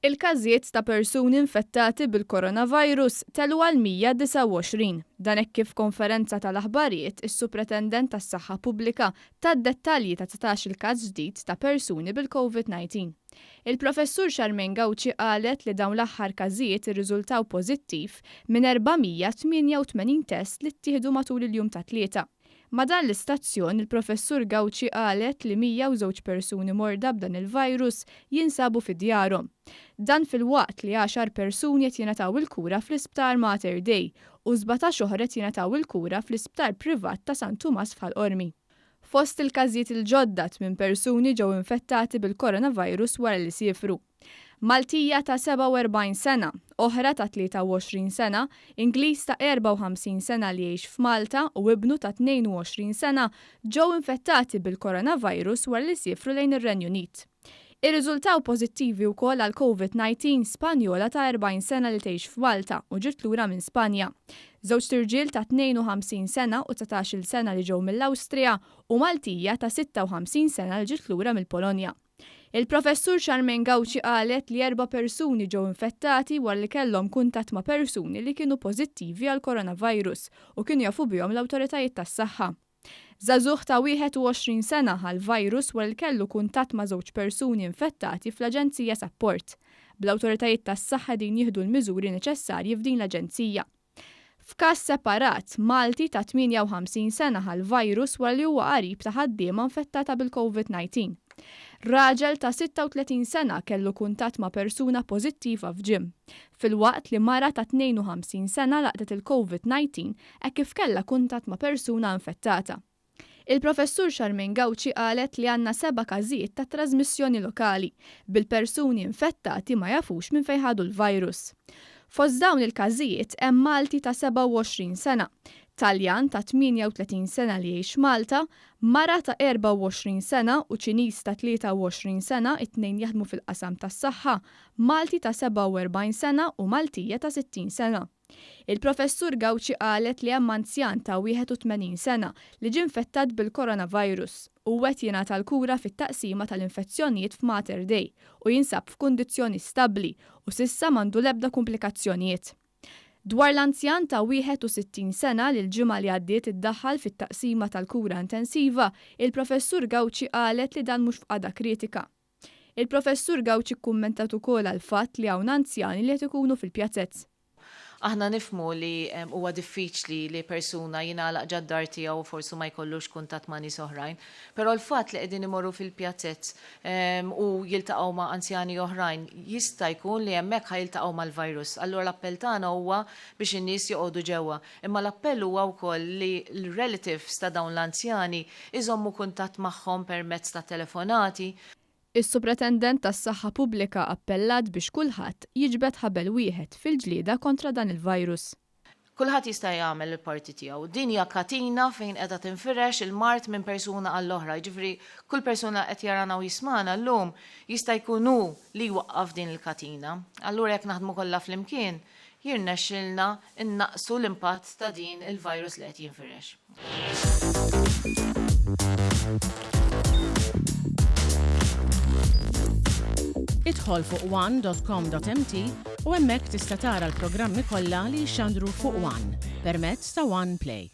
Il-każijiet ta' persuni infettati bil-coronavirus telgħu għal 129. Dan hekk kif f'konferenza tal-aħbarijiet, is-Supretendent tas-Saħħa Pubblika tat dettalji ta' 19-il każ ġdid ta' persuni bil-Covid-19. Il-Professur Charmaine Gauci qalet li dawn l-aħħar każijiet irriżultaw pożittiv minn 488 test li ttieħdu matul il-jum tat-Tlieta. Ma' dan l-istazzjon, il-Professur Gauci qalet li 102 persuni morda b'dan il-virus jinsabu fi djarhom. Dan filwaqt li għaxar persuni qed jingħataw il-kura fl-Isptar Mater Dei u 17 oħra qed jingħataw il-kura fl-Isptar privat ta' San Tumas f'Ħal Qormi. Fost il-każijiet il-ġodda, tmien persuni ġew infettati bil-coronavirus wara li siefru. Maltija ta' 47 sena, oħra ta' 23 sena, Ingliż ta' 54 sena li jgħix f'Malta u ibnu ta' 22 sena ġew infettati bil-coronavirus wara li siefru lejn ir-Renju Unit. Irriżultaw pożittivi wkoll għal Covid-19 Spanjola ta' 40 sena li tgħix f'Malta u ġiet lura minn Spanja. Żewġt irġiel ta' 52 sena u 19-il sena li ġew mill-Awstrija u Maltija ta' 56 sena li ġiet lura mill-Polonja. Il-Professur Charmaine Gauci qalet li erba' persuni ġew infettati wara li kellhom kuntatt ma' persuni li kienu pożittivi għall-coronavirus u kienu jafu bihom l-awtoritajiet tas-saħħa. Żagħżugħ ta' 21 sena ħa l-virus wara li kellu kuntatt ma' żewġ persuni infettati fl-Aġenzija Sapport, bl-awtoritajiet tas-saħħa qegħdin jieħdu l-miżuri neċessarji f'din l-aġenzija. F'każ separat, Malti ta' 58 sena ħa l-virus wara li huwa qarib ta' ħaddiema infettata bil-Covid 19. Raġel ta' 36 sena kellu kuntatt ma' persuna pożittiva f'gym, filwaqt li mara ta' 52 sena laqtet il-Covid 19 hekk kif kellha kuntatt ma' persuna infettata. Il-Professur Charmaine Gauci qalet li għandna seba' każijiet ta' trażmissjoni lokali, bil-persuni infettati ma jafux minn fejn ħadu l-virus. Fost dawn il-każijiet hemm Malti ta' 27 sena, Taljan ta' 38 sena li jgħix Malta, mara ta' 24 sena u Ċiniż ta' 23 sena, it-tnejn jaħdmu fil-qasam tas-saħħa, Malti ta' 47 sena u Maltija ta' 60 sena. Il-Professur Gauci qalet li hemm anzjan ta' 81 sena li ġie nfettat bil-coronavirus. Huwa qed jingħata l-kura fit-taqsima tal-infezzjonijiet f'Mater Dei u jinsab f'kundizzjoni stabbli u s'issa m'għandu l-ebda kumplikazzjonijiet. Dwar l-anzjan ta' 61 sena li l-ġimgħa li għaddiet iddaħħal fit-taqsima tal-kura intensiva, il-Professur Gauci qalet li dan mhux f'qagħda kritika. Il-Professur Gauci kkummentat ukoll għall-fatt li hawn anzjani li qed ikunu fil-pjazez. Aħna nifhmu li huwa diffiċli li persuna jingħalaq ġad-dar tiegħu u forsu ma jkollux kuntatt ma' nies oħrajn. Però l-fatt li qegħdin imorru fil-pjazez u jiltaqgħu ma' anzjani oħrajn jista' jkun li hemmhekk ħa jiltaqgħu mal-virus. Allura l-appell tagħna huwa biex in-nies joqogħdu ġewwa. Imma l-appell huwa wkoll li l-relatives ta' dawn l-anzjani jżommu kuntatt magħhom permezz ta' telefonati. Is-Supretendent tas-Saħħa Pubblika appellat biex kulħadd jiġbed ħabel wieħed fil-ġlieda kontra dan il-virus. Kulħadd jista' jagħmel il-parti tiegħu. Din hija katina fejn qiegħda tinfirex il-mard minn persuna għall-oħra. Jiġifieri kull persuna qed jarana u jismagħna llum jista' jkun hu li jwaqqaf din il-katina. Allura jekk naħdmu kollha flimkien, jirnexxilna nnaqqsu l-impatt ta' din il-virus li qed jinfirex. Idħol fuq one dot com dot mt u hemmhekk tista' tara l-programmi kollha li jixxandru fuq one permezz ta' One Play.